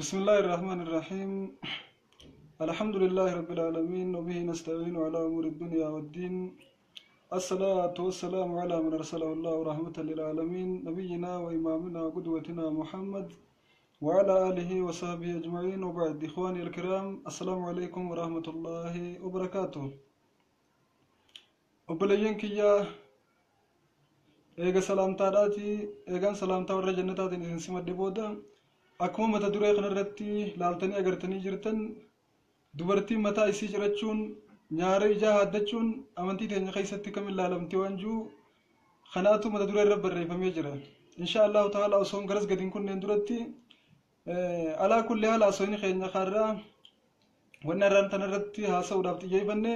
بسم الله الرحمن الرحيم. الحمد لله رب العالمين، وبه نستعين على أمور الدنيا والدين. الصلاة والسلام على من أرسله الله رحمة للعالمين، نبينا وإمامنا وقدوتنا محمد وعلى آله وصحبه أجمعين، وبعد. إخواني الكرام، السلام عليكم ورحمة الله وبركاته. Obboleeyyan kiyya, eega salaamtaadhaati, eegaan salaamtaa warra jannataatiin isin simadhe booda, akkuma mata duree kanarratti laaltanii agartanii jirtan, dubartiin mataa isii cirachuun, nyaara ijaa haaddachuun amantii teenya keessatti kam ilaalamti waan jiru kanaatu mata duree irra barreeffamee jira. Insha Allahu ta'ala, osoon garas gadiin kunneen duratti, alaa kulli haala osoon keenya kaarraa wanni har'aan tanarratti haasa'uudhaaf xiyyeeffanne,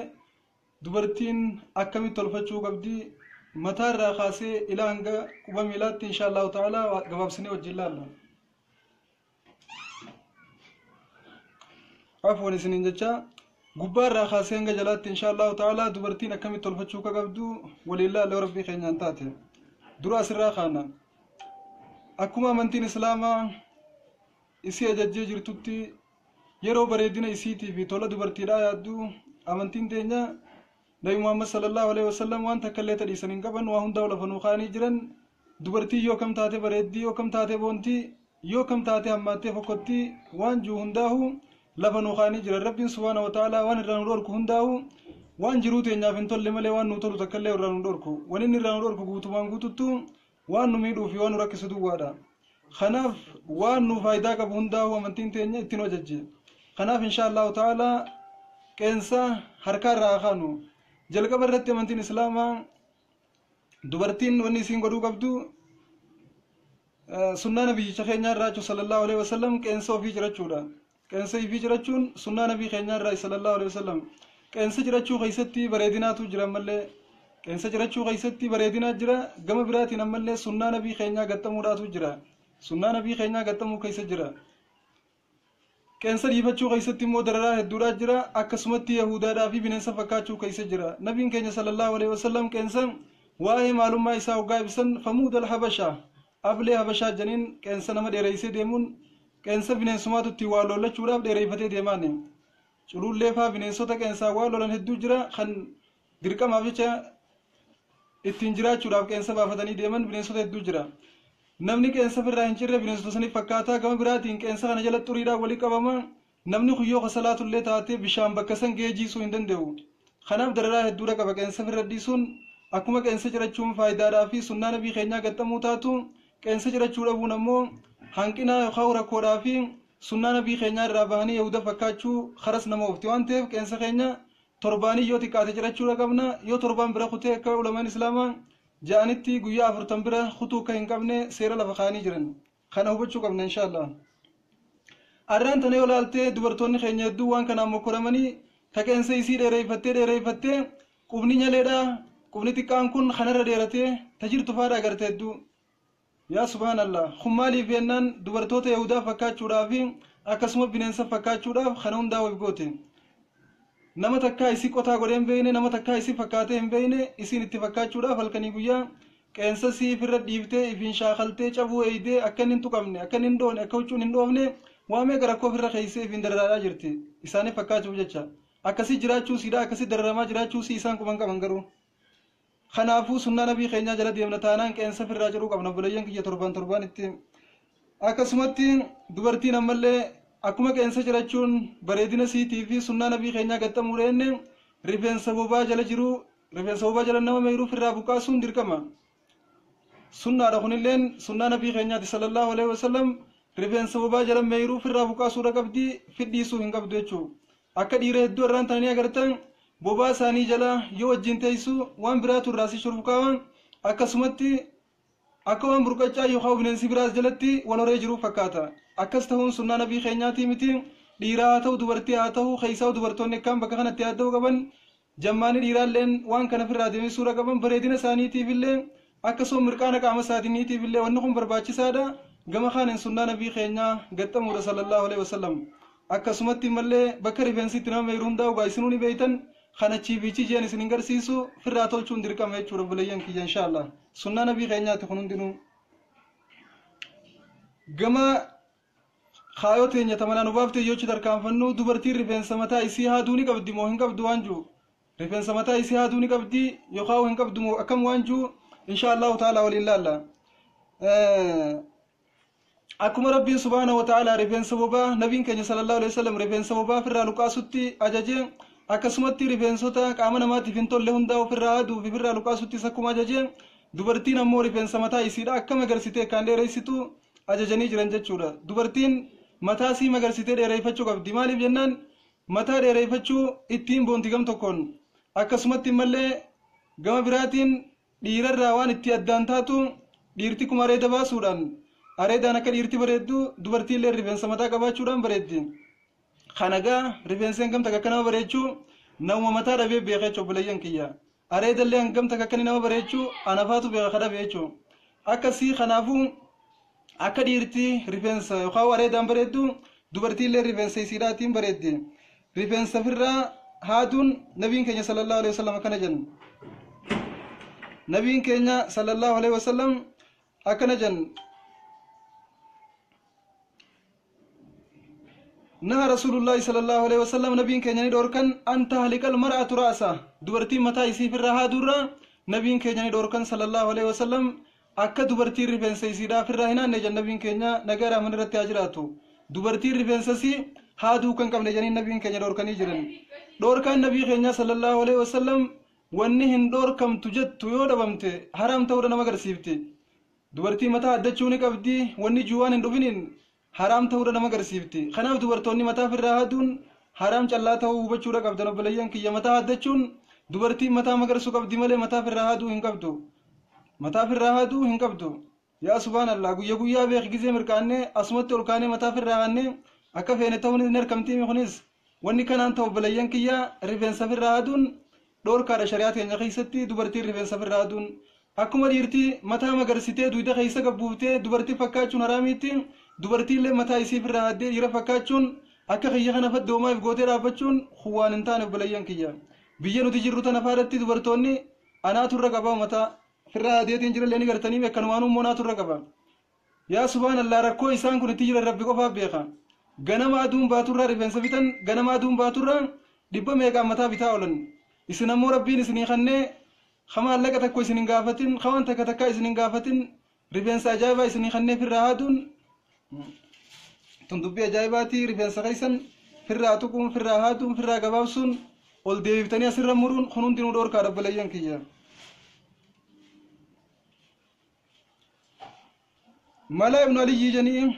dubartiin akkamitti tolfachuu qabdi, mataa irraa kaasee ilaa hanga quba miilaatti, insha Allahu ta'ala gabaabsinee wajjin laalla. Afwan isiniin jecha, gubbaa irraa kaasee hanga jalaatti, insha Allahu ta'ala, dubartiin akkamitti tolfachuu akka qabdu waliin laalla. Rabbii keenyaan taate dura asirraa kaana. Akkuma amantiin Islaamaa isii ajajjee jirtutti, yeroo bareedina isiitii fi tola dubartiidhaa yaaddu, amantiin teenya, Nabi Muhammad sallallahu alaihi wasallam, waan takka illee tadhiisan hin qaban, waa hundaa lafa nuu kaanii jiran. Dubartii yoo kam taate bareeddii, yoo kam taate boontii, yoo kam taate hammaattee fokkottii waan jiru hundaahu lafa nuu kaanii jiran. Rabbiin subhaana wa ta'ala waan irraa nu dhorku hundaahu waan jiruu teenyaaf hin tolle malee, waan nu tolu takka illee irraa nu dhorku. Waan inni irraa nu dhorku guutumaan guututtu waan nu miidhuu fi waan nu rakkisu duwwaadha. Kanaaf waan nu faayidaa qabu hundaahu amantiin teenya ittiin hojjejje. Kanaaf insha Allahu ta'ala qeensa harkaa irraa haa kaanu. Jalqaba irratti amantiin Islaamaa dubartiin wanni isiin godhuu qabdu, sunnaa nabiyyicha keenyaa irraa jechuun sallallahu alaihi wasallam, qeensa ofii cirachuudha. Qeensa ofii cirachuun sunnaa nabii keenyaa irraa sallallahu alaihi wasallam. Qeensa cirachuu keessatti bareedinaatu jira ammallee. Qeensa cirachuu keessatti bareedinaa jira. Gama biraatiin ammallee sunnaa nabii keenyaa gaxxamuudhaatu jira. Sunnaa nabii keenyaa gaxxamuu keessa jira. Qeensa dhiifachuu keessatti immoo dararaa hedduudhaa jira. Akkasumatti yahudaadhaa fi bineensa fakkaachuu keessa jira. Nabiin keenya sallallahu alaihi wasallam qeensa waa'ee maalummaa isaa hoggaa ibsan, famuudal habashaa, ablee habashaa janiin. Qeensa nama dheereessee deemuun qeensa bineensumaatu ittiin waa lollachuudhaaf dheereeffatee deemaani. Culullee faa bineensota qeensaa waa lolan hedduu jira, kan dirqamaaf jecha ittiin jiraachuudhaaf qeensa baafatanii deeman bineensota hedduu jira. Namni qeensa ofirraa hin cirre bineensota saniif fakkaataa. Gama biraatiin qeensa kana jala xuriidhaan walii qabama. Namni kuyyoo kasalaatullee taatee bishaan bakka san gahee jiisuu hin danda'u. Kanaaf dararaa hedduudha qaba qeensa ofirra dhiisuun. Akkuma qeensa cirachuun faayidaadhaa fi sunnaa nabii keenyaa gaxxamuu taatu, qeensa cirachuu dhabuun ammoo hanqina yookaan rakkoodhaa fi sunnaa nabii keenyaa irraa bahanii yahuda fakkaachuu karas nama oofti waan ta'eef, qeensa keenya torbaanii yoo xiqqaate cirachuudha qabna. Yoo torbaan bira kutee, akka ulamaan Islaamaa ja'anitti, guyyaa 40 bira kutuu akka hin qabne seera lafa kaa'anii jiran. Kana hubachuu qabna inshaallah. Arraan tana yoo laaltee, dubartoonni keenya hedduu waan kanaan mokkoramanii, ta qeensa isii dheereeffattee dheereeffattee qubni nyaleedha, qubni xiqqaan kun kanarra dheeratee ta jirtu faadha agarte hedduu. Yaa subhaanallah, kun maaliif jennaan, dubartoota yahudaa fakkaachuudhaaf fi akkasuma bineensa fakkaachuudhaaf kana hundaa waf goote. Nama takkaa isii qotaa godhee hin beekne, nama takkaa isii fakkaatee hin beekne, isiin itti fakkaachuudhaaf halkanii guyyaa qeensa sii ifirra dhiiftee, ifiin shaakaltee, cabuu eeydee, akka inni hin tuqamne, akka inni hin dhoone, akka huccuun hin dhoofne, waa meeqa rakkoo ofirra keessee ifiin dararaadhaa jirti isaaniif fakkaachuuf jecha. Akkasii jiraachuu siidha, akkasii dararamaa jiraachuu sii isaan quban qaban garuu. Kanaafuu sunnaa nabii keenyaa jala deemna taanaan qeensa ofirraa ciruu qabna, obboleeyyan kiyya, torbaan torbaan itti. Akkasumatti dubartiin ammallee akkuma qeensa cirachuun bareedina siitii fi sunnaa nabii keenyaa gaxxamuu reenne, rifeensa bobaa jala jiru, rifeensa bobaa jala nama meeyru ofirraa buqqaasuun dirqama. Sunnaadha, kunilleen sunnaa nabii keenyaati sallallahu alaihi wasallam. Rifeensa bobaa jala meeyru ofirraa buqqaasuudha qabdi, fidhiisuu hin qabdu jechuu. Akka dhiira hedduu irraan tananii agartan, bobaa isaanii jala yoo wajjin teessu waan biraatu irraa si shurfukaawa, akkasumatti akka waan burqacaa yookaan bineensi biraas jalatti wal horee jiru fakkaata. Akkas ta'uun sunnaa nabii keenyaatii miti. Dhiiraa haa ta'u, dubartii haa ta'u, keessaa dubartoonni akkaan bakka kanatti yaadda'uu qaban, jammaanii dhiiraalleen waan kana ofirraa deemsisuudha qaban. Bareedina isaaniitiif illee, akkasuma mirqaana qaama isaaniitiif illee wanni kun barbaachisaadha. Gama kaaniin sunnaa nabii keenyaa gaxxamuudha sallallahu alaihi wasallam. Akkasumatti mallee bakka rifeensitti nama meeru hundaa ugaa isinuu ni beeytan, kana chiifichi jeen isin hin garsiisu, firraa tolchuun dirqama jechuudha, obboleeyyan kiyya, inshaallah. Sunnaa nabii keenyaati kun hundinuu. Gama Kaayoo teenya tamanaa nu baaftee yochi tarkaanfannu, dubartiin rifeensa mataa isii haaduu ni qabdi moo hin qabdu waan jiru, rifeensa mataa isii haaduu ni qabdi yookaan hin qabdu moo akkam waan jiru, insha Allahu ta'ala waliin laalla. Akkuma Rabbiin subhaanahu wa ta'ala rifeensa bobaa, nabiin keenya sallallahu alaihi wasallam rifeensa bobaa ofirraa luqaasutti ajaje, akkasumatti rifeensota qaama namaatiif hin tolle hundaa ofirraa haaduu fi ofirraa luqaasuttis akkuma ajaje, dubartiin ammoo rifeensa mataa isiidha akka magarsitee kan dheeressitu ajajanii jiran jechuudha. Dubartiin mataa sii magarsitee dheereffachuu qabdi. Maaliif jennaan, mataa dheereffachuu ittiin boonti gam tokkoon, akkasumatti mallee gama biraatiin dhiirarraa waan itti addaan taatu, dhiirti kuma areeda baasuudhaan areedaan akka dhiirti bareeddu, dubartiillee rifeensa mataa qabaachuudhaan bareeddi. Kanagaa rifeensa hangam takka akka nama bareechuu nama mataa dhabee beeka jechuudha. Obboleeyyan kiyya, areedallee hangam takka akka nama bareechuu anafaatu beeka ka dhabe jechuudha. Akkasii kanaafuu akka dhiirti rifeensa yookaan areedaan bareeddu, dubartiillee rifeensa isiidhaatiin bareeddi. Rifeensa ofirraa haaduun, nabiin keenya sallallahu alaihi wasallam akkana jennu. Nabiin keenya sallallahu alaihi wasallam akkana jennu: نهى رسول الله صلى الله عليه وسلم، نبيين كينيا دوركن، أن تهلك المرأة رأسها، dubartiin mataa isii firraa haadurra nabiin keenya ni dhorkan sallallahu alaihi wasallam. Akka dubartiin rifeensa isiidhaa firraa hin haanne jan nabiin keenya, nagaa raaman irratti haa jiraatu. Dubartiin rifeensa isii haaduu kan qabne janiin nabiin keenya dhorkanii jiran. Dhorkaan nabii keenya sallallahu alaihi wasallam wanni hin dhorkamtu jettu yoo dhabamte haraam ta'uudha nama agarsiifti. Dubartii mataa addachuu ni qabdi wanni juwaan hin dhufiniin haraam ta'uudha nama agarsiifti. Kanaaf dubartoonni mataa firraa haaduun haraam callaa ta'uu hubachuudha qabdan, obboleeyyan kiyya. Mataa haddachuun, dubartiin mataa magarsuu qabdi malee mataa firraa haaduu hin qabdu. Mataa firraa haaduu hin qabdu. Yaa subhaanallah, guyya guyyaa beek gizee mirqaannee asumatti ol kaanee mataa firraa haannee akka feene ta'uun hin harkamtiimi. Kunis wanni kanaan ta'u, obboleeyyan kiyya, rifeensa firraa haaduun dhoorkaadha shari'aa teenya keessatti. Dubartiin rifeensa firraa haaduun, akkuma dhiirtii mataa magarsitee duyda keessa gabbuuftee dubartii fakkaachuun haraamiitti, dubartiillee mataa isii firraa haddee dhiira fakkaachuun, akka kiyya kana faddoomaaf gootee dhaabbachuun waan hin taane, obboleeyyan kiyya. Biyya nuti jirru tana faadatti dubartoonni anaatu irra qaba, mataa firraa hadeetiin jirallee ni gartanii, akkanumaan immoo naatu irra qaba. Yaa subhaanallah, rakkoo isaan kun itti jiran Rabbi qofaaf beeka. Ganama aduun baaturraa rifeensa bitan, ganama aduun baaturraa dhibba meeqaan mataa bitaa oolan. Isin ammoo Rabbiin isinii kannee maallaqa tokko isin hin gaafatin, waan takka takkaa isin hin gaafatin, rifeensa ajaa'ibaa isinii kannee firraa haaduun tun dubbii ajaa'ibaati. Rifeensa keessan firraa tuquun, firraa haaduun, firraa gabaabsuun, ol deebiftanii asirra muruun kun hundinuu dhoorkaadha, obboleeyyan kiyya. Mala Ibnu Aliyyi janii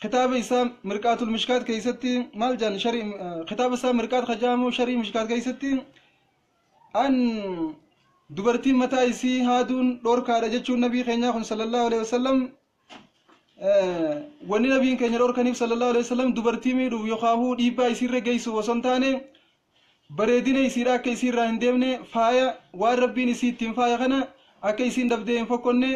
kitaaba isaa Mirqaatul Mishkaat keessatti maal jedhan? Sharii kitaaba isaa Mirqaat kajaamu sharii Mishkaat keessatti an dubartiin mataa isii haaduun dhoorkaadha jechuun nabii keenyaa kun sallallahu alaihi wasallam, wanni nabiin keenya dhoorkaniif sallallahu alaihi wasallam dubartii miidhuuf yookaan dhiibbaa isiirra geessuuf osoo hin taane, bareedina isiidha akka isiirraa hin deemne, faaya waan Rabbiin isii ittiin faaya kana akka isiin dhabdee hin fokkonne,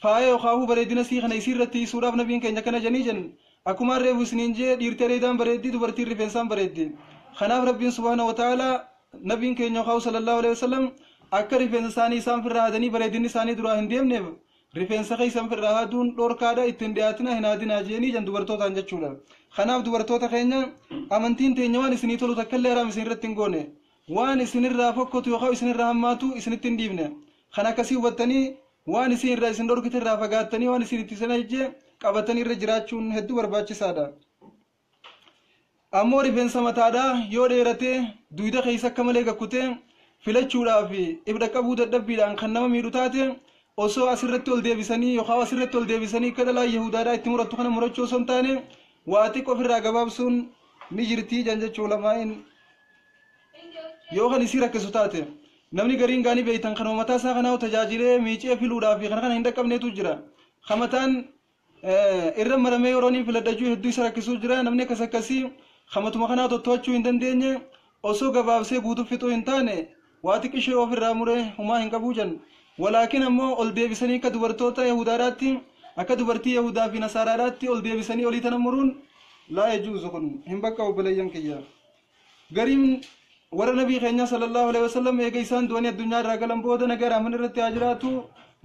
faaya yookaan bareedina isii kana isiirratti isuudhaaf nabiin keenya kana janii jennu. Akkuma reefu isiniin jee, dhiirti areedaan bareeddi, dubartiin rifeensaan bareeddi. Kanaaf Rabbiin subhaanahu wa ta'ala, nabiin keenya yookaan sallallahu alaihi wasallam akka rifeensa isaanii isaan firraa haadanii bareedinni isaanii duraa hin deemneef, rifeensa keessan firraa haaduun dhorkaadha, ittiin dhiyaatina, hin haadinaa jeenii jan dubartootaan jechuudha. Kanaaf dubartoota keenya, amantiin teenya waan isinii tolu takkallee haraam isin irratti hin goone, waan isinirraa fokkotu yookaan isinirraa hammaatu isinitti hin dhiifne. Kan akkasii hubattanii waan isin irraa isin dhorkite irraa fagaattanii waan isin itti isin ajje qabatanii irra jiraachuun hedduu barbaachisaadha. Ammoo rifeensa mataadhaa yoo dheeratee duyda keessa akka malee gakkutee filachuudhaaf ibda qabuu dadhabbiidhaan kan nama miidhu taate, osoo asirratti ol deebisanii yookaan asirratti ol deebisanii akka dhalaa Yahudaadhaa itti murattu kana murachuu osoo hin taane, waa xiqqoo ofirraa gabaabsuun ni jirtii jan jechuu lamaa'in, yoo kan isii rakkisu taate. Namni gariin gaanii beeytan kan mataa isaa kanaa tajaajilee miicee filuudhaaf kana kana hin dhaqqabneetu jira. Kamataan irra maramee yeroo inni filadhachuu hedduu isa rakkisuu jira. Namni akkas akkasii kamatuma kanaa tottoochuu hin dandeenye, osoo gabaabsee guutuu fixuu hin taane waa xiqqishee ofirraa muree humaa hin qabuu jan. Walaakin ammoo ol deebisanii akka dubartoota Yahudaadhaatti, akka dubartii Yahudaa fi Nasaaraadhaatti ol deebisanii olii tana muruun laa yajuuzu, kun hin bakka, obboleeyyan kiyya. Gariin warra nabii keenya sallallahu alaihi wasallam eega isaan du'anii addunyaa irraa galan booda, nagaa rahman irratti haa jiraatu,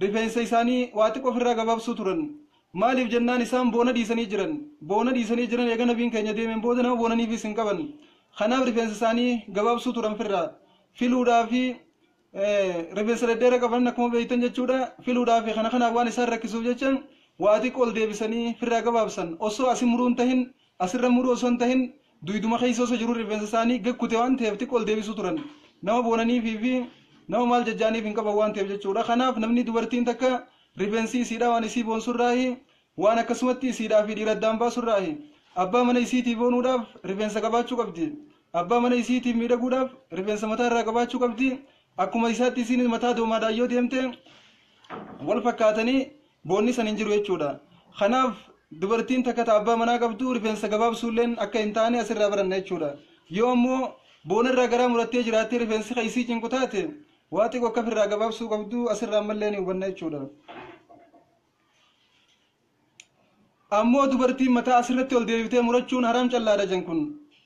rifeensa isaanii waa xiqqoo ofirraa gabaabsuu turan. Maaliif jennaan isaan boona dhiisanii jiran. Boona dhiisanii jiran eega nabiin keenya deemeen booda nama boonaniifis hin qaban. Kanaaf rifeensa isaanii gabaabsuu turan firraa. Filuudhaa fi rifeensa dhedheera qaban akkuma beektan jechuudha. Filuudhaa fi kana kanaaf waan isaan rakkisuuf jecha waa xiqqoo ol deebisanii firraa gabaabsan. Osoo asi muruu hin tahin, asirra muruu osoo hin tahin, duyduma keessa osoo jiru rifeensa isaanii gakkute waan ta'eef xiqqoo ol deebisuu turan. Nama boonaniifii fi nama maal jajjaaniif hin qaban waan ta'eef jechuudha. Kanaaf namni dubartiin takka rifeensi isiidhaa waan isii boonsurraahi, waan akkasumatti isiidhaa fi dhiira addaan baasurraahi. Abbaa mana isiitiif boonuudhaaf rifeensa qabaachuu qabdi. Abbaa mana isiitiif miidhaguudhaaf rifeensa mataa irraa qabaachuu qabdi. Akkuma isaatti isiin mataa doomaadhaan yoo deemte wal fakkaatanii boonni san hin jiru jechuudha. Kanaaf dubartiin takka ta abbaa manaa qabdu rifeensa gabaabsuulleen akka hin taane asirraa baranna jechuudha. Yoo ammoo boona irraa garaa murattee jiraattee rifeensi ka isii cinqu taate waa xiqqoo akka ofirraa gabaabsuu qabdu asirraa ammallee ni hubanna jechuudha. Ammoo dubartiin mataa asirratti ol deebiftee murachuun haraam callaadha jan kun.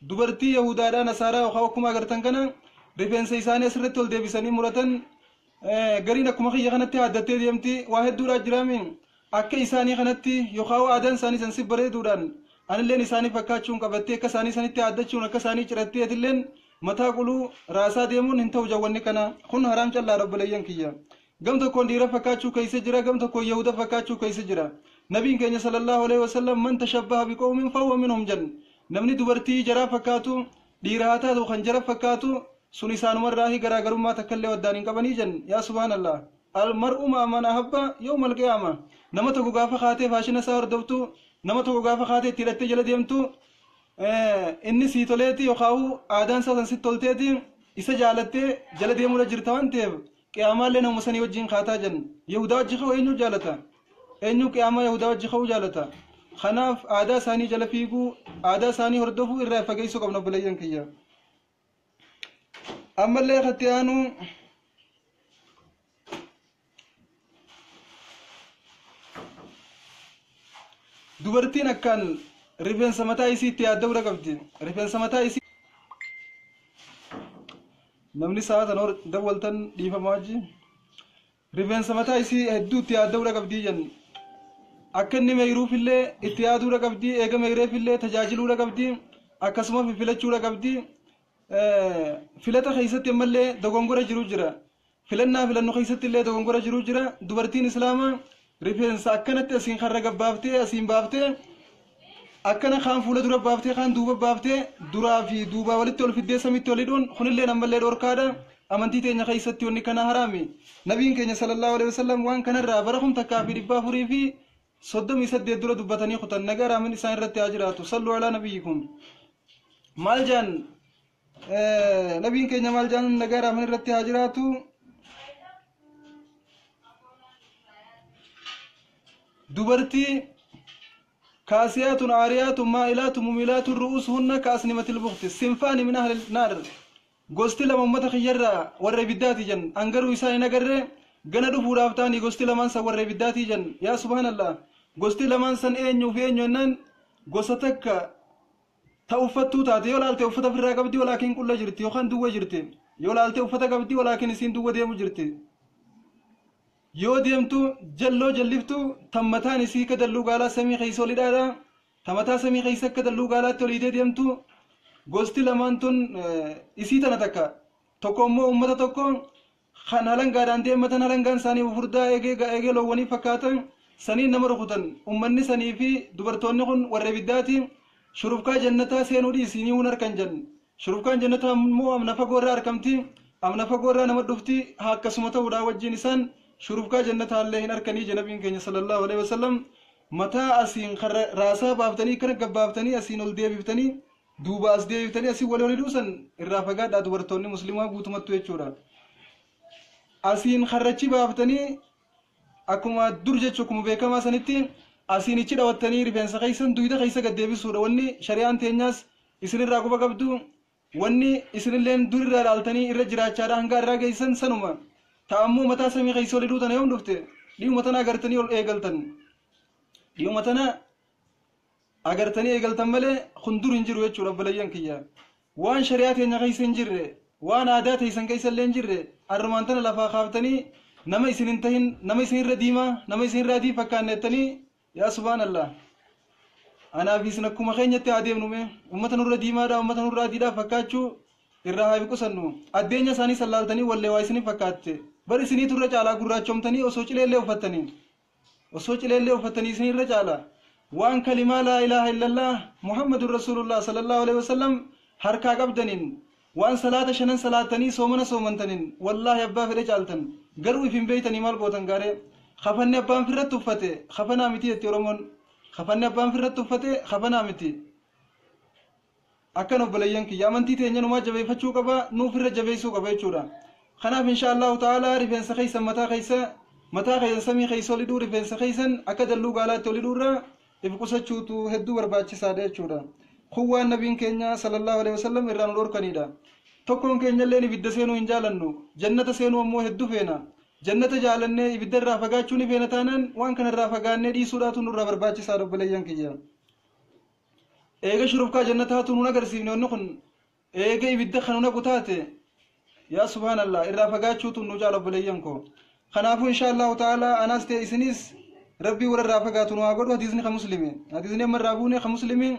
Dubartii Yahudaadhaa Nasaaraa yookaan akkuma agartan kana rifeensa isaanii asirratti ol deebisanii muratan, gariin akkuma kiyya kanatti haaddattee deemti, waa hedduudhaa jiraami. Akka isaanii kanatti yookaan aadaan isaanii san si bareeduudhaan anilleen isaanii fakkaachuun qabattee akka isaanii sanitti haaddachuun akka isaanii cirattee atilleen mataa quluu raasaa deemuun hin ta'u jawwanni kana kun haraam callaadha obboleeyyan kiyya. Gam tokkoon dhiira fakkaachuu keessa jira, gam tokkoon Yahuda fakkaachuu keessa jira. Nabiin keenya sallallahu alaihi wasallam man tashabbaha biqawmin fahuwa minhum jan. Namni dubartii jaraa fakkaatu, dhiira haa taatu kan jara fakkaatu sun isaanumarraahi garaagarummaa takkallee waddaan hin qabanii jan. Yaa subhaanallah. Al mar'u ma'a man ahabba yawmal qiyaama. Nama tokko gaafa kaatee faashina isaa hordoftu, nama tokko gaafa kaatee itti hidhattee jala deemtu, inni sii toleeti yookaan aadaan isaa san sitti tolteeti isa jaalattee jala deemuudha jirta waan ta'eef qiyaamaallee nama sanii wajjin kaataa jan. Yahudaa wajji ka'u eenyu jaalata? Eenyu qiyaamaa Yahudaa wajji ka'uu jaalata? Kanaaf aadaa isaanii jala fiiguu, aadaa isaanii hordofuu irraa fageessuu qabna obboleeyyan kiyya. Ammallee katti aanu dubartiin akkaan rifeensa mataa isii itti yaadda'uudha qabdi. Rifeensa mataa isii namni sa'a sana dawwaltan dhiifama wajji. Rifeensa mataa isii hedduu itti yaadda'uudha qabdii jenna. Akka inni meeyruufillee itti yaaduudha qabdi, eega meeyreefillee tajaajiluudha qabdi, akkasuma filachuudha qabdi. Filata keessatti ammallee dogongora jiru jira. Filannaa filannu keessatti illee dogongora jiru jira. Dubartiin Islaamaa rifeensa akkanatti asiin karra gabbaaftee asiin baaftee akkana kaan fuula dura baaftee kaan duuba baaftee duraa fi duubaa walitti ol fiddee samitti ol hidhuun kunillee ammallee dhorkaadha. Amantii teenya keessatti wanni kana haraami. Nabiin keenya sallallahu alaihi wasallam waan kanarraa bara 1438 dura dubbatanii kutan. Nagaa raamin isaan irratti haa jiraatu. Sallu alaa nabiyyikum. Maal jaan nabiin keenya maal jaan nagaa raamin irratti haa jiraatu. Dubartii kaasiyaatun aariyaatun maa'ilaatun mumilaatun ru'uusuhunna kaasnimatil bukti sinfaani min ahli naar. Gosti lama ummata kiyyarraa warra ibiddaati jan. Angaruu isaan hin agarre gana dhufuudhaaf ta'anii gosti lamaan san warra ibiddaati jan. Yaa subhaanallah. Gosti lamaan san eenyuu fi eenyu jennaan gosa takka ta uffattuu taate yoo laalte uffata ofirraa qabdi walaakin qulla jirti yookaan duwwa jirti. Yoo laalte uffata qabdi walaakin isiin duwwa deemu jirti. Yoo deemtu jalloo jalliftu tan mataan isii akka dalluu gaalaa samii keessa ol hidhaadha. Ta mataa samii keessa akka dalluu gaalaatti ol hiitee deemtu gosti lamaan tun isii tana takka. Tokko immoo uummata tokko kan halangaadhaan deematan halangaan isaanii furdaa eegee eegee loowwanii fakkaatan saniin nama rukutan. Uummanni sanii fi dubartoonni kun warra ibiddaati. Shurufkaa jannataa seenuu dhiisii ni hun harkan jan. Shurufkaan jannataa immoo amna fagoo irraa argamti. Amna fagoo irraa nama dhufti akkasuma ta'uudhaa wajjin isaan shurufkaa jannataallee hin arkanii nabiin keenya sallallahu alaihi wasallam. Mataa asiin raasaa baaftanii kana gabbaaftanii asiin ol deebiftanii duuba as deebiftanii asii wal ol hidhuusan irraa fagaadhaa dubartoonni musliimaa guutumattu jechuudha. Asiin karrachi baaftanii akkuma dur jechuu akkuma beekamaa sanitti asiin ichi dhawattanii rifeensa keessan duyda keessa gad deebisuudha. Wanni shari'aan teenyaas isinirraa quba qabdu wanni isinilleen durirraa dhaaltanii irra jiraachaadha hanga irraa geessan sanuma. Ta'ammoo mataa samii keessa ol hidhuu tana yoom dhufte dhi'uma tana agartanii ol eegaltan. Dhi'uma tana agartanii eegaltan malee kun dur hin jiru jechuudha obboleeyyan kiyya. Waan shari'aa teenya keessa hin jirre, waan aadaa teessan keessa illee hin jirre, armaan tana lafaa kaaftanii nama isin hin tahin, nama isin irra diimaa, nama isin irra adii fakkaanne jettanii Yaa subhaanallah, anaaf isin akkuma keenyatti haa deemnu. Mee ummata nurra diimaadha, ummata nurra adiidhaa fakkaachuu irraa haa qusannu. Addeenya isaanii sallaaltanii wallee waa isinii fakkaatte bar isiniitu irra caalaa gurraachomtanii osoo cileellee uffattanii, osoo cileellee uffattanii isinii irra caala. Waan kalimaa laa ilaaha illallah Muhammadun rasuulullah sallallahu alaihi wasallam harkaa qabdaniin, waan salaata shanan salaattanii soomana soomantaniin, wallaahi abbaa fedhe caaltan. Garuu if hin beeytanii maal gootan gaaree? Kafanni abbaan firratti uffate kafanaa miti jetti Oromoon. Kafanni abbaan firratti uffate kafanaa miti. Akkan obboleeyyan kiyya, amantii teenya numaa jabeeffachuu qaba, nuuf irra jabeessuu qaba jechuudha. Kanaaf insha Allahu ta'ala rifeensa keessan mataa keessa, mataa keessan samii keessa ol hidhuu, rifeensa keessan akka dalluu gaalaatti ol hidhuurraa if qusachuutu hedduu barbaachisaadha jechuudha. Kun waan nabiin keenya sallallahu alaihi wasallam irraa nu dhorkanidha. Tokkoon keenyallee ibidda seenuu hin jaalannu, jannata seenuu ammoo hedduu feena. Jannata jaalannee ibidda irraa fagaachuu ni feena taanaan, waan kana irraa fagaannee dhiisuudhaatu nurraa barbaachisaadha, obboleeyyan kiyya. Eega shurufkaa jannataatu nun agarsiifne, wanni kun eega ibidda kan nu naqu taate, yaa subhaanallah, irraa fagaachuutu nu caala, obboleeyyan koo. Kanaafuu insha Allahu ta'ala anaas ta'e isinis rabbii warra irraa fagaatu nu haa godhu. Hadiisni ka Muslimi, hadiisni amma irraa buune ka Muslimi.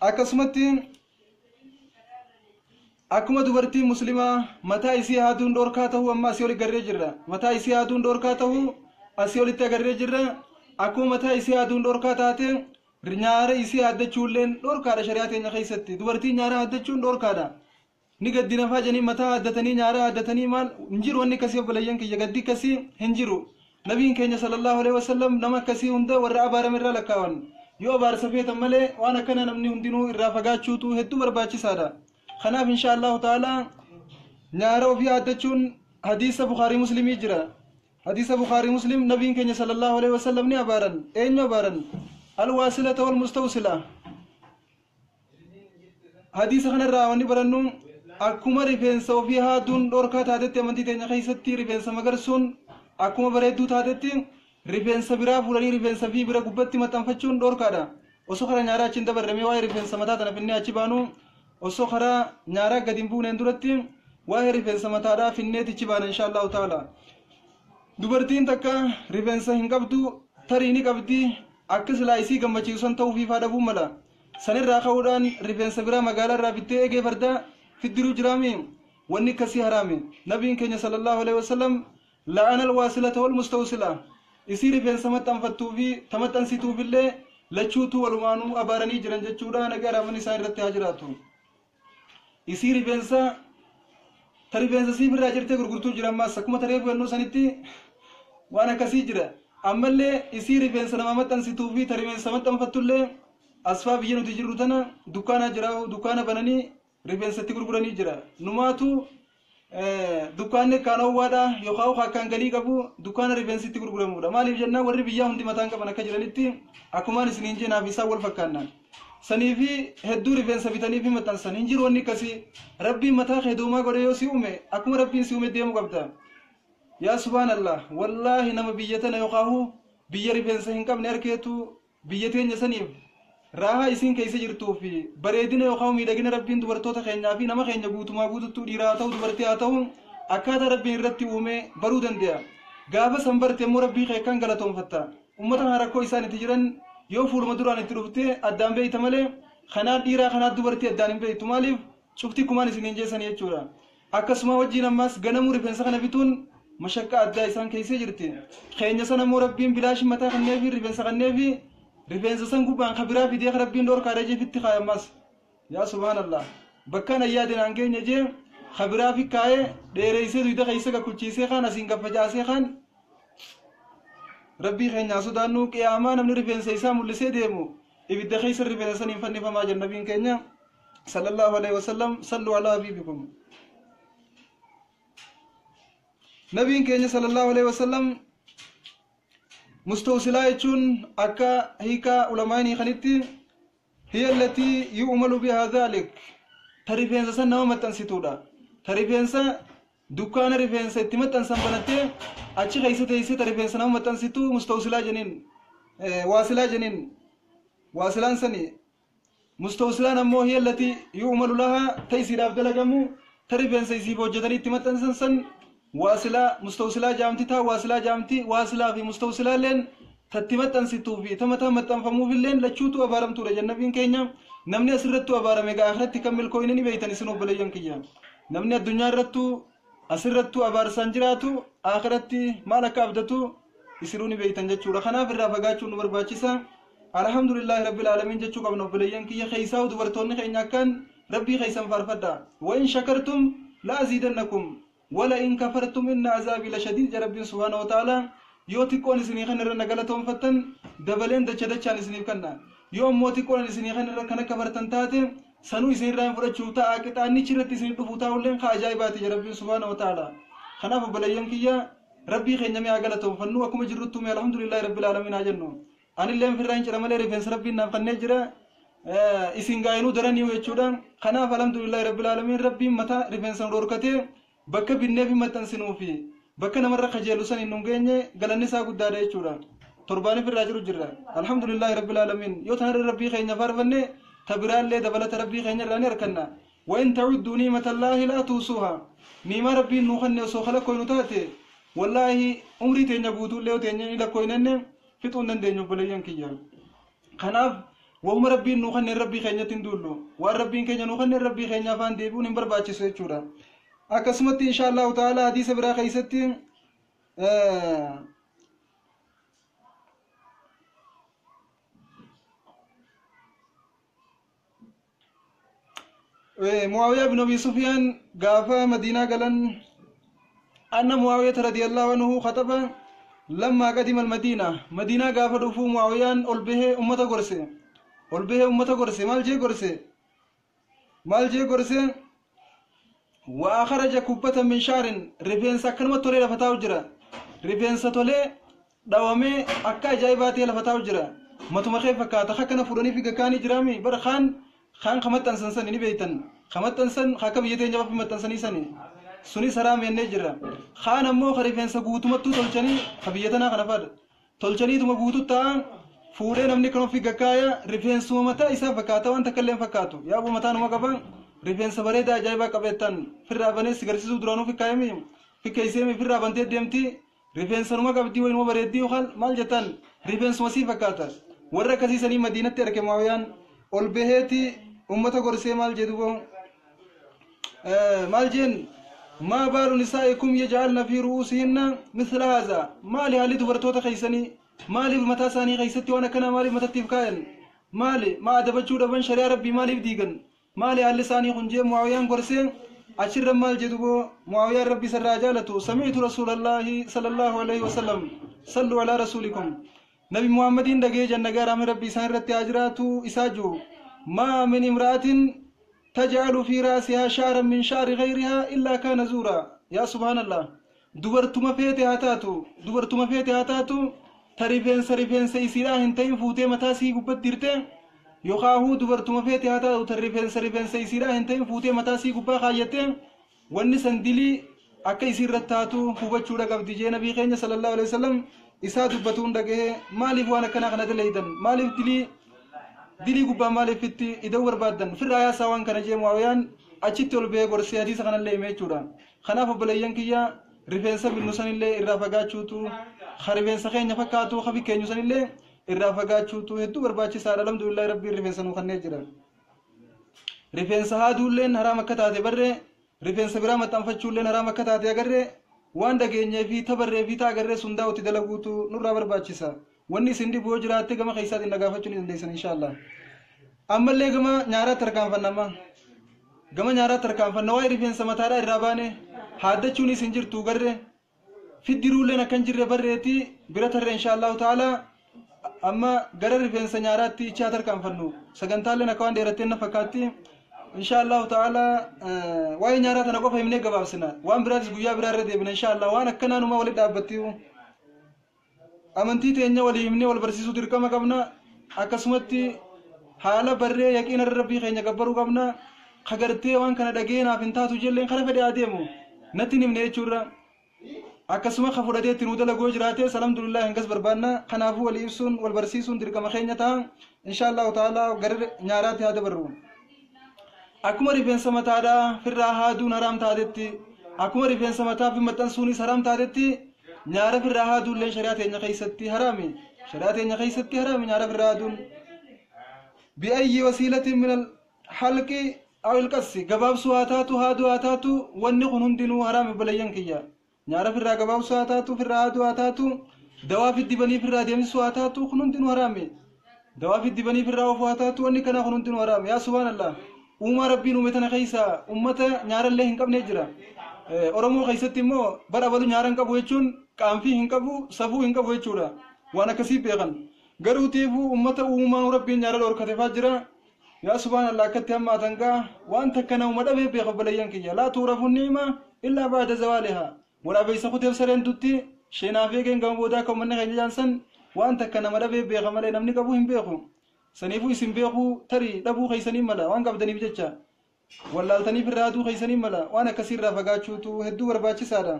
Akkasumatti akkuma dubartiin muslimaa mataa isii haaduun dhorkaa ta'uu amma asii oli agarree jirra, mataa isii haaduun dhorkaa ta'uu asii olitti agarree jirra. Akkuma mataa isii haaduun dhorkaa taate, nyaara isii haaddachuulleen dhorkaadha shari'aa teenya keessatti. Dubartiin nyaara haaddachuun dhorkaadha. Ni gaddi nafaa jedhanii mataa haaddatanii, nyaara haaddatanii maal hin jiru wanni akkasii, obboleeyyan kiyya, gaddi akkasii hin jiru. Nabiin keenya sallallahu alaihi wasallam nama akkasii hunda warra abaarame irraa lakkaawan. Yoo abaarsa feetan malee, waan akkana namni hundinuu irraa fagaachuutu hedduu barbaachisaadha. Kanaaf insha Allahu ta'ala nyaara ofii haaddachuun hadiisa Bukaarii Muslimii jira. Hadiisa Bukaarii Muslim, nabiin keenya sallallahu alaihi wasallam ni abaaran. Eenyu abaaran? Alwaasilata wal mustawsila. Hadiisa kanarraa wanni barannu, akkuma rifeensa ofii haaduun dhorkaa taatetti, amantii teenya keessatti rifeensa magarsuun akkuma bareedduu taatetti, rifeensa biraa fuudhanii rifeensa fi bira gubbatti maxxanfachuun dhorkaadha. Osoo karaa nyaaraa achi hin dabarremee, waa'ee rifeensa mataa tana finnee achi baanu, osoo karaa nyaaraa gadi hin buuneen duratti waa'ee rifeensa mataadhaa finneetichi baana insha Allahu ta'ala. Dubartiin takka rifeensa hin qabdu, tarii ni qabdi, akka silaa isii gammachiisu san ta'uu fiifaa dhabuu mala. Sanirraa ka'uudhaan rifeensa biraa magaalaa irraa bittee eegee fardaa fiddiruu jiraami. Wanni akkasii haraami. Nabiin keenya sallallahu alaihi wasallam la'ana alwaasilata wal mustawsila. Isii rifeensa maxxanfattuu fi ta maxxansituufillee lachuutu walumaanuu abaaranii jiran jechuudha. Nagaa raaman isaan irratti haa jiraatu. Isii rifeensa ta rifeensa siif irraa jirtee gurgurtuu jira, ammaas akkuma taree fudhannuu sanitti waan akkasii jira. Ammallee isii rifeensa nama maxxansituu fi ta rifeensa maxxanfattullee asfaa biyya nuti jirru tana dukkaanaa jira, dukkaana bananii rifeensa itti gurguranii jira. Numaatu dukkaanni akkaan oowwaadha yookaan akkaan galii qabu dukkaana rifeensi itti gurguramudha. Maaliif jennaan, warri biyyaa hundi mataan qaban akka jiranitti akkumaan isiniin jeenaaf isaan wal fakkaanna. Sanii fi hedduu rifeensa bitanii fi maxxansan hin jiru wanni akkasii. Rabbiin mataa kee doomaa godhe yoo si uume, akkuma rabbiin si uume deemuu qabda. Yaa subhaanallah, wallaahi nama biyya tana yookaan biyya rifeensa hin qabne arkeetu biyya teenya saniif raahaa isiin keessa jirtuu fi bareedina yookaan miidhagina rabbiin dubartoota keenyaa fi nama keenya guutumaa guututtuu, dhiiraa haa ta'u dubartii haa ta'u, akkaataa rabbiin irratti uume baruu danda'a. Gaafa san barte immoo rabbii kee akkaan galatoonfatta. Uummata kana rakkoo isaan itti jiran yoo fuuluma duraan itti dhuftee addaan beeyta malee, kanaan dhiiraa kanaan dubartii addaan hin beektu. Maaliif? Cufti kumaan isiniin jeessanii jechuudha. Akkasuma wajjiin ammaas ganamuu rifeensa kana bituun mashaqqaa addaa isaan keessee jirti. Keenya sana immoo rabbiin bilaashi mataa kanneefi rifeensa kanneefi, rifeensa san gubbaan ka biraa fidee rabbiin dhorkaadha jee fitti kaaya ammaas. Yaa subhaanallah, bakkaan ayyaadin aan geenye jee ka biraa fi kaayee dheereessee duyda keessa gakkulchiisee kaan asiin gaffacaasee kaan. Rabbii keenyaa sodaannu. Qiyaamaa namni rifeensa isaa mul'isee deemu ibidda keessa rifeensa saniin fannifamaa jira nabiin keenya sallallahu alaihi wasallam. Sallu alaa habiibikum. Nabiin keenya sallallahu alaihi wasallam mustawsilaa jechuun akka hiikaa ulamaanii kanitti hiya allatii yu'malu bihaa dhalik, ta rifeensa san nama maxxansituudha. Ta rifeensa dukkaana rifeensa itti maxxansan banattee achi keessa teessee ta rifeensa nama maxxansitu mustawsilaa jeniin, waasilaa jeniin. Waasilaan sani. Mustawsilaan ammoo hiya allatii yu'malu lahaa, ta isiidhaaf dalagamu, ta rifeensa isiif hojjetanii itti maxxansan san. waasilaa mustawsilaa jaamti taa waasilaa jaamti waasilaa fi mustawsilaalleen tatti maxxansituu fi ta mataa maxxanfamuufilleen lachuutu abaaramtuudha jennabiin keenya. Namni asirrattuu abaarame gaa akhiratti kan milkooyne ni beeytan isin obboleeyyan kiyya. Namni addunyaa irrattuu asirrattuu abaarsaan jiraatu akhiratti maal akka abdatu isinuu ni beeytan jechuudha. Kanaaf irraa fagaachuun nu barbaachisa. Alhamdulillahi rabbil aalamiin jechuu qabna obboleeyyan kiyya. Keeysaa'u dubartoonni keenya akkaan rabbii keeysan faarfadha. Wa in shakartum la aziidannakum wala in kafartum inna azaabii lashadiid ja rabbiin subhaana wa ta'aalaa. Yoo xiqqoon isinii kan irra na galatoonfattan dabaleen dacha dachaan isiniif kenna. Yoo ammoo xiqqoon isinii kan irra kan akka bartan taate sanuu isinirraa hin fudhachuuf ta'a qixaannichi irratti isinii dhufuu taa'ulleen kaa ajaa'ibaati ja rabbiin subhaana wa ta'aalaa. Kanaaf obboleeyyan kiyya rabbii keenya mee haa galatoonfannu akkuma jirruttuu mee alhamdulillahi rabbil aalamiin haa jennu. Anilleen firraa hin cira malee rifeensa rabbiin naaf kennee jira. Isin gaa'inuu daraniihu jechuudha. Kanaaf alhamdulillahi rabbil aalamiin rabbiin mataa rifeensa nu dhorkatee bakka binnee fi maxxansinuu fi bakka namarra kajeelu san hin geenye galanni isaa guddaadha jechuudha. Torbaaniif irraa jiru jirra. Alhamdulillahi rabbil aalamiin. Yoo tanarra rabbii keenya faarfanne ta biraallee dabalata rabbii keenya irraa ni arganna. Wa in ta'udduu ni'matallaahi laa tuusuuhaa. Ni'imaa rabbiin nuu kenne osoo kalakkoynu taate wallaahi umrii teenya guutuullee yoo teenya ni lakkoynenne fixuu hin dandeenyu obboleeyyan kiyya. Kanaaf wahuma rabbiin nuu kenneen rabbii keenyatti hin duullu. Waan rabbiin keenya nuu kenneen rabbii keenya afaan deebi'uun hin barbaachisu jechuudha. Akkasumatti insha Allahu ta'ala hadiisa biraa keessatti Muawiyaa bin Abi Sufyaan gaafa Madiinaa galan anna Muawiyaa radiyallahu anhu khaxaba lammaa qadima al-Madiina. Madiinaa gaafa dhufuu Muawiyaan ol bahee ummata gorse. Ol bahee ummata gorse maal jee gorse? Maal jee gorse? Wa akhraja kubbatan min sha'rin rifeensa akkanuma tolee lafa taa'u jira. Rifeensa tolee dhawamee akka ajaa'ibaa ta'e lafa taa'u jira. Matuma kee fakkaata akkana fuudhanii fi gakkaanii jiraami bara kaan kaan kamaxxansan sani ni beeytan. Kamaxxansan akka biyya teenya fi maxxansanii sani. Sunis haraam jennee jirra. Kaan ammoo ka rifeensa guutumattuu tolchanii ka biyya tanaa kana fadha. Tolchaniituma guutuu ta'a fuudhee namni kan ofii gakkaaya rifeensuma mataa isaa fakkaata waan takka illee hin fakkaatu. Yaaboo mataa numa qaba rifeensa bareedaa ajaa'ibaa qabeettan firraa banee si garsiisuu duraanuu fikkaayami fikkeesseemi firraa bantee deemti rifeensa numa qabdii wayinuma bareeddii yookaan maal jettan rifeensuma sii fakkaata. Warra akkasiisanii Madiinatti arge Muawiyaan ol baheeti ummata gorsee maal jedhu boo maal jeen maa baalu nisaa'ikum yaj'alna fi ru'uusihinna mithla haadha maali haalli dubartoota keessanii maaliif mataa isaanii keessatti waan akkanaa maaliif matattiif kaayan maali maa adabachuu dhaban shari'aa rabbii maaliif diigan maali haalli isaanii kun jee Muawiyaan gorsee achirra maal jedhu boo Muawiyaan rabbi isarraa jaalatu sami'tu rasuulallaahi sallallahu alaihi wasallam sallu alaa rasuulikum nabi Muhammadiin dhagee janna gaaraame rabbi isaan irratti haa jiraatu isaa jiru maa min imra'atin taj'alu fi ra'sihaa sha'ran min sha'ri ghayrihaa illaa kaana zuura. Yaa subhaanallah dubartuma feete haa taatu dubartuma feete haa taatu ta rifeensa rifeensa isiidhaa hin ta'in fuutee mataa sii gubbatti hirte yookaahuu dubartuma feete haa taatu ta rifeensa rifeensa isiidhaa hin ta'in fuutee mataa sii gubbaa kaayyatte wanni san dilii akka isii irratti taatu hubachuudha qabdi jee nabii keenya sallallahu alaihi wasallam isaa dubbatuun dhagahee maaliif waan akkanaa kana dalaydan maaliif dilii dilii gubbaa maaliif itti ida'uu barbaaddan firraa yaasaa waan kana jee Muawiyaan achitti ol bahee gorsee hadiisa kanallee hime jechuudha. Kanaaf obboleeyyan kiyya rifeensa binnu sanillee irraa fagaachuutu ka rifeensa keenya fakkaatu ka fikkeenyu sanillee irraa fagaachuutu hedduu barbaachisaadha. Alhamdulillahi rabbiin rifeensa nuu kennee jira. Rifeensa haaduulleen haraam akka taate barree rifeensa biraa maxxanfachuulleen haraam akka taate agarree waan dhageenyee fi tabarree fi taagarree sundaa'utti dalaguutu nurraa barbaachisa. Wanni isin dhibu yoo jiraatte gama keessaatiin na gaafachuu ni dandeessan inshaallah. Ammallee gama nyaaraatti tarkaanfanna amma. Gama nyaaraatti tarkaanfanna waa'ee rifeensa mataadhaa irraa baane haaddachuun isin jirtu garree fiddiruulleen akka hin jirre barreeti bira tarree inshaallahu ta'ala amma gara rifeensa nyaaraatti ichaa tarkaanfannu sagantaalleen akka waan dheeratteen na fakkaatti inshaallahu ta'ala waa'ee nyaaraa tana qofa himnee gabaabsina waan biraatis guyyaa biraa irra deebina inshaallah waan akkanaanumaa walitti dhaabbatti amantii teenya walii himnee wal barsiisuu dirqama qabna akkasumatti haala barree yaqiina rabbii keenya gabbaruu qabna kagartee waan kana dhagee naaf hin taatu jelleen kara fedhe adeemu natti hin himne jechuurra akkasuma ka fudhatee itti nuu dalagoo jiraate alhamdulillah hangas barbaanna kanaafuu walii ibsuun wal barsiisuun dirqama keenya ta'a inshaallahu ta'ala gara nyaaraatti haa dabarru. Akkuma rifeensa mataadhaa firraa haaduun haraam taatetti Akkuma rifeensa mataa fi maxxansuunis haraam taatetti nyaara firraa haaduullee shari'aa teenya keessatti haraami. Shari'aa teenya keessatti haraami nyaara firraa haaduun. Bi'ayyi wasiilatiin min halqi aw ilqassi gabaabsuu haa taatu haaduu haa taatu wanni kun hundinuu haraami obboleeyyan kiyya. Nyaara firraa gabaabsuu haa taatu firraa haaduu haa taatu dawaa fiddibanii firraa deemsisuu haa taatu kun hundinuu haraami. Dawaa fiddibanii firraa oofuu haa taatu wanni kanaa kun hundinuu haraami. Yaa subhaanallah. Uumaa rabbiin uume tana keessa ummata nyaarallee hin qabne jira. Oromoo keessatti immoo bara abalu nyaara hin qabu jechuun qaanfii hin qabu safuu hin qabu jechuudha. Waan akkasii beekan. Garuu tiifuu ummata uumaan rabbiin nyaara dhorkate faa jira. Yaa subhaanallah akkatti hammaatan gaa waan takka namuma dhabee beeka obboleeyyan kiyya. Laa tuurafu ni'ima illaa ba'da zawaalihaa. Waraabeessa kuteef sareen dutti sheenaaf eegeen gama boodaa akka uummanni keenya jaansan waan takka nama dhabee beeka malee namni qabu hin beeku. Saniifuu isin beekuu tarii dhabuu keessanii mala waan qabdaniif jecha. Wallaaltaniif irraa aduu keessanii mala waan akkasii irraa fagaachuutu hedduu barbaachisaadha.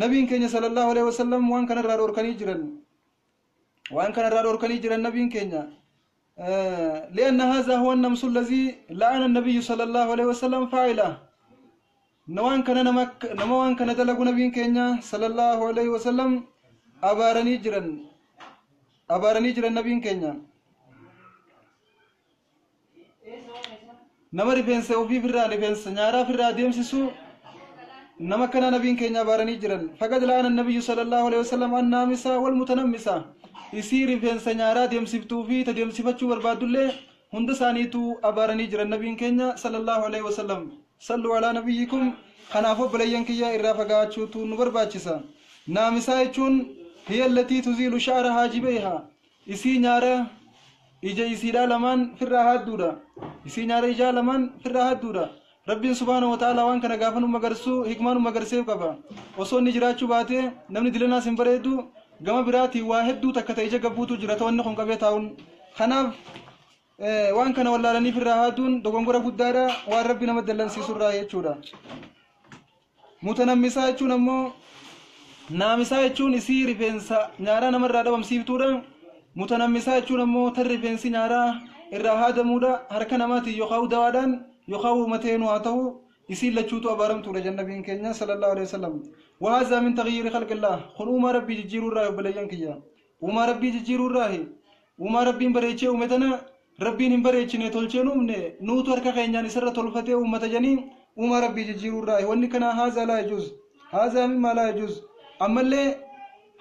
Nabiin keenya sallallahu alaihi wasallam waan kanarraa dhorkanii jiran. Waan kanarraa dhorkanii jiran nabiin keenya. لأن هذا هو النمس الذي لعن النبي صلى الله عليه وسلم فاعله. نوان كان نما وان كان دلقوا نبيين كينيا صلى الله عليه وسلم أبارني جرن أبارني جرن نبيين كينيا. نما ريفنس أوفي فرا ريفنس نيارا فرا ديمسسو نما كان نبيين كينيا أبارني جرن. فقد لعن النبي صلى الله عليه وسلم النامسة والمتنمسة. Isii rifeensa nyaaraa deemsiftuu fi tadeemsifachuu barbaadullee hunda isaaniitu abaaranii jiran nabiin keenya sallallahu alaihi wasallam. Sallu alaa nabiyyikum. Kanaaf obboleeyyan kiyya irraa fagaachuutu nu barbaachisa. Naamisaa jechuun hiya allatii tuziilu sha'ra haajibayha. Isii nyaara ija isiidhaa lamaan firraa haadduudha. Isii nyaara ijaa lamaan firraa haadduudha. Rabbiin subhaanahu wa ta'ala waan kana gaafa nu magarsuu hikmaa nu magarseef qaba. Osoo inni jiraachuu baate namni dilanaas hin bareedu. Gama biraatii waa hedduu takka ta'e ija gabbuutu jira ta'onni kun qabee taa'uun. Kanaaf waan kana wallaalaniif irraa haaduun dogongora guddaadha waan rabbi nama dallansiisu irraa jechuudha. Mutanammisaa jechuun ammoo naamisaa jechuun isii rifeensa nyaaraa namarraa dhabamsiiftuudha. Mutanammisaa jechuun ammoo tan rifeensi nyaaraa irraa haadamuudha harka namaatiin yookaan dawaadhaan yookaan uummateenuu haa ta'u isiin lachuutu abaaramtuudha jannabiin keenya sallallahu alaihi wasallam. وهذا من تغيير خلق الله. خن أما ربي جيرو الراه بليان كيا. أما ربي جيرو الراه. أما ربي بريتشي أمتنا ربي نبريتشي نتولشي نومني نوتور كخينيان سر تولفته أمة جنين أما ربي جيرو الراه. وإن هذا لا يجوز. هذا مما لا يجوز. أما اللي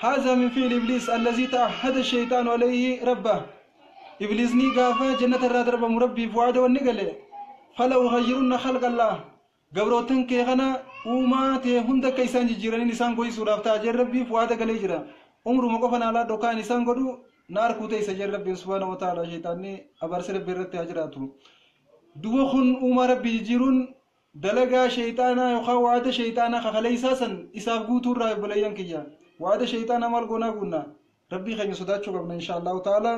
هذا من فعل إبليس الذي تعهد الشيطان عليه ربه. إبليس نيقافة جنة الراد رب مربي فوعده والنقل فلو غيرن خلق الله. Gabrootan kee kana uumaa ta'e hunda akka isaan jijjiiraniin isaan goyisuudhaaf ta'a jee rabbiif waada galee jira. Umruma qofa naalaa dhokaan isaan godhu na arkuu ta'e isa jee rabbiin subhaanahu wa ta'ala sheexaanni abaarsa rabbii irratti haa jiraatu. Duba kun uumaa rabbii jijjiiruun dalagaa sheexaanaa yookaan waada sheexaanaa kakalee isaa san isaaf guutuu irraa obboleeyyan kiyya. Waada sheexaanaa maal goonaa guunna? Rabbii keenya sodaachuu qabna insha Allahu ta'ala.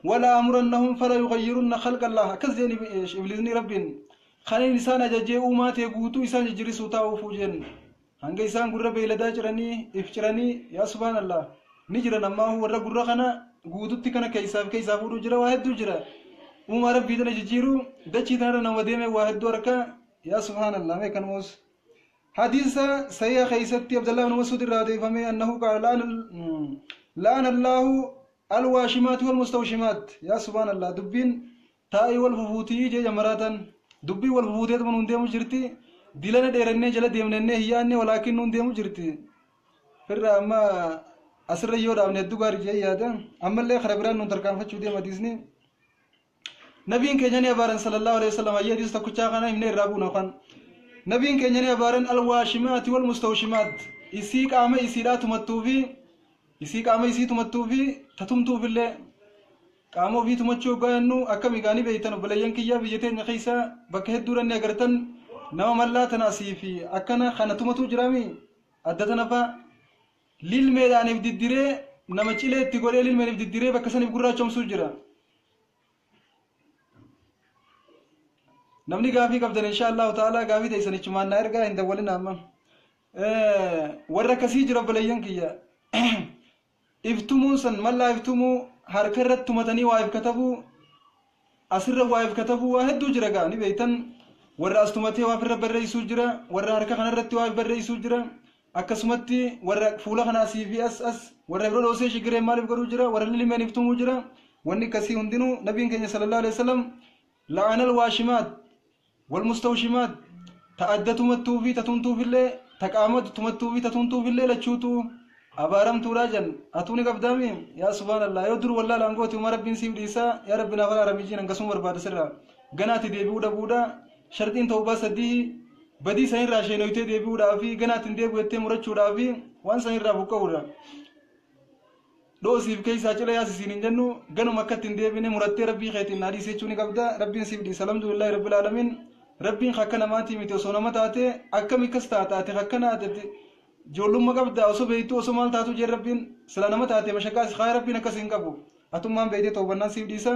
Wala amurannahum fala yughayyirunna khalqa Allah. Akkas jeen ibliisni rabbiin. Kan isaan ajajee uumaa ta'e guutuu isaan jijjiirsuu taa'uufuu jennu. Hanga isaan gurra beeyladaa jiranii if jiranii yaa subhaanallah ni jiran ammaa warra gurra kana guututti kana keessaaf keessaa fuudhuu jira waa hedduu jira. Uumaa rabbii tana jijjiiruu dachii tanarra nama deeme waa hedduu harka yaa subhaanallah mee kan moos. Hadiisa sayyaa keessatti Abdallah ibn Mas'ud irraa odeeffame annahu qaala la'ana Allahu alwaashimaati walmustawshimaat. Yaa subhaanallah dubbiin taa'ii wal fufuutii jee jamaraatan. Dubbii wal fufuuteet mun deemu jirti. Dilana dheerannee jala deemnennee hiyyaanne walaakin nuun deemu jirti. Firra amma asirra yoo dhaabne hedduu gaarii jee yaada. Ammallee kara biraan nuun tarkaanfachuu deema hadiisni. Nabiin keenya ni abaaran sallallahu alaihi wasallam ayyee hadiisa tokkichaa kana himnee irraa buuna yookaan. Nabiin keenya ni abaaran alwaashimaati wal mustawshimaat. Isii qaama isiidhaa tumattuu fi isii qaama isii tumattuu fi tatumtuufillee qaama ofii tumachuu hoggaa jennu akkami gaanii beeytan obboleeyyan kiyyaa biyya teenya keessa bakka hedduudhaan ni agartan nama mallaa tana asii fi akkana kana tumatu jiraami adda tana fa'a lilmeedhaaniif diddiree nama cilee itti godhee lilmeeniif diddiree bakka saniif gurraachomsuu jira. Namni gaafii qabdan insha Allahu ta'ala gaafii teessanichumaan na ergaa hin dawwalin amma. Warra akkasii jira obboleeyyan kiyya. Iftumuun san mallaa iftumuu harka irratti tumatanii waa if katabuu asirra waa if katabuu waa hedduu jira gaa ni beeytan. Warra as tumatee waa ofirra barreessuu jira, warra harka kanarratti waa barreessuu jira, akkasumatti warra fuula kana asii fi as as warra biroo dhoosee shigiree maaliif godhuu jira, warra lilmeeniif tumuu jira. Wanni akkasii hundinuu nabiin keenya sallallahu alaihi wasallam la'anal waashimaat wal mustawshimaat, ta adda tumattuu fi ta tumtuufillee, ta qaama tumattuu fi ta tumtuufillee lachuutu abaaramtuudha jan. Atuu ni qabdaami? Yaa subhaanallah, yoo dur wallaalaan gooti uma rabbiin siif dhiisaa. Yaa rabbi naaf araaramii jiin hangasuma barbaada sirraa ganaati deebi'uu dhabuudha. Sharxiin tawbaa sadii: badii sanirraa sheenoytee deebi'uudhaa fi ganaatti hin deebi'u jettee murachuudhaa fi waan sanirraa buqqa'uudha. Dhoosiif keessaa cila yaasisiin hin jennu, ganuma akka ittiin deebine murattee rabbii keetiin naa dhiisi jechuu ni qabda, rabbiin siif dhiisa. Alhamdulillahi rabbil aalamiin. Rabbiin akka namaatii miti. Osoo nama taate akkami akkas taata? Ati akkana ijoollummaa qabda, osoo beektu, osoo maal taatu jee rabbiin sila nama taate mashaqaa si kaaya. Rabbiin akkas hin qabu. Atummaan beektee toobannaan siif dhiisa.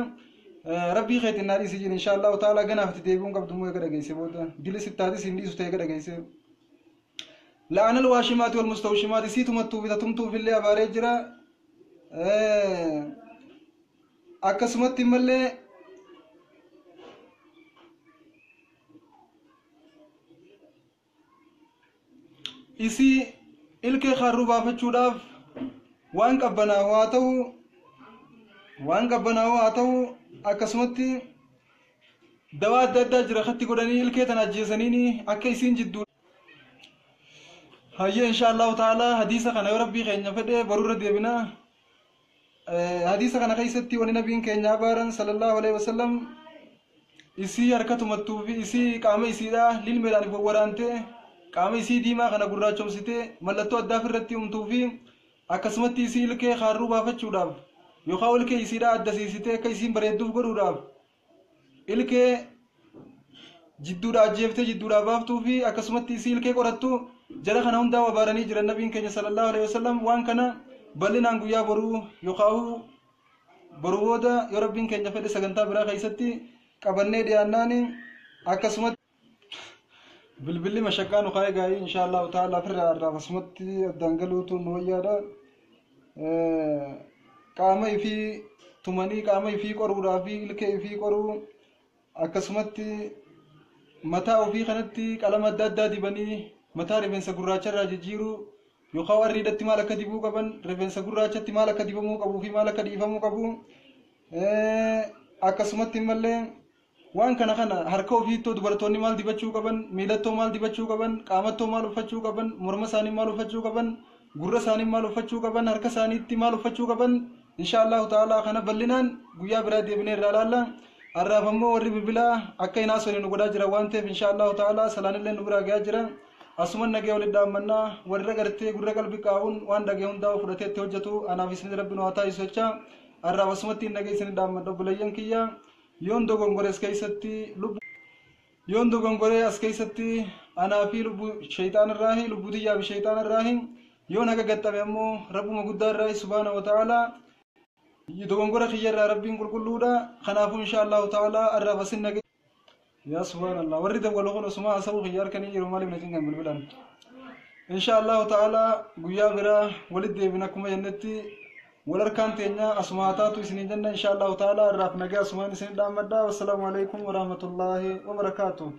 Rabbii keetiin naa dhiisi jin, insha Allahu ta'ala ganaaf itti deebi'uun qabdu immoo eega dhageesse booda dili sittaatis hin dhiisu ta'e eega dhageesse. La'anal waashimaati wal mustawshimaati, sii tumattuu fi tatumtuuf illee abaaree jira. Akkasumatti immallee isii ilkee kaarruu baafachuudhaaf waan qabbanaa'u haa ta'u, waan qabbanaa'u haa ta'u, akkasumatti dawaa adda addaa jira katti godhanii ilkee tana ajjeesaniini akka isiin jidduu. Hayyee, insha Allahu ta'ala hadiisa kana yoo rabbii keenya fedhe borurra deebina. Hadiisa kana keessatti wani nabiin keenya abaaran sallallahu alaihi wasallam isii harka tumattuu fi isii qaama isiidha lilmeedhaan if waraantee qaama isii diimaa kana gurraachomsitee mallattoo addaa ofirratti humtuu fi akkasumatti isii ilkee kaarruu baafachuudhaaf yookaan ilkee isiidha addasiisitee akka isiin bareedduuf godhuudhaaf ilkee jidduudha ajjeeftee jidduudha baaftuu fi akkasumatti isii ilkee qorattu, jara kana hundaa abaaranii jiran nabiin keenya sallallahu alaihi wasallam. Waan kana bal'inaan guyyaa boruu yookaan boruu booda yoo rabbiin keenya fedhe sagantaa biraa keessatti qabannee dhiyaannaani. Akkasumatti bilbilli mashaqqaa nu kaa'ee gaa'ii, insha Allahu ta'ala ofirraa irraa asumatti addaan galuutu nu wayyaadha. Qaama ifii tumanii qaama ifii qoruudhaa fi ilkee ifii qoruu, akkasumatti mataa ofii kanatti qalama adda addaa dibanii mataa rifeensa gurraacha irraa jijjiiruu yookaan arriidhatti maal akka dibuu qaban, rifeensa gurraachatti maal akka dibamuu qabuu fi maal akka dhiifamuu qabu, akkasumatti immallee waan kana kana harka ofiittoo dubartoonni maal dibachuu qaban, miilattoo maal dibachuu qaban, qaamattoo maal uffachuu qaban, morma isaanii maal uffachuu qaban, gurra isaanii maal uffachuu qaban, harka isaaniitti maal uffachuu qaban, insha Allahu ta'ala kana bal'inaan guyyaa biraa deebinee irraa ilaalla. Har'aaf ammoo warri bilbilaa akka hin haasofne nu godhaa jira waan ta'eef, insha Allahu ta'ala salaanillee nu biraa gahaa jira. Asuman nagee walitti dhaammannaa. Warra gartee gurra qalbii qaa'uun waan dhagee hundaa fudhatee itti hojjetu anaaf isin rabbi nu haa taasisu jecha, har'aaf asumatti hin nagee isin dhaammadha. Obboleeyyan kiyya, yoon dogongores keessatti lubbu, yoon dogongoree as keessatti anaa fi lubbu shayxaan irraahi, lubbuu tiyyaa fi shayxaan irraahi, yoon haga gaxxame ammoo rabbuma guddaa irraahi subhaana wa ta'ala. Dogongora kiyya irraa rabbiin qulqulluudha. Kanaafuu insha Allahu ta'ala har'aaf asin nagee. Yaa subhaanallah, warri dawwalu kun osuma haasa'uu kiyya harkanii jiru, maaliif na cinqan bilbilan? Insha Allahu ta'ala guyyaa biraa walitti deebina. Akkuma jennetti wal harkaan teenya asuma haa taatu isiniin jenna. Insha Allahu ta'ala har'aaf nagaa asumaan isin dhaammadha. Wassalaamu alaikum warahmatullaahi wabarakaatuh.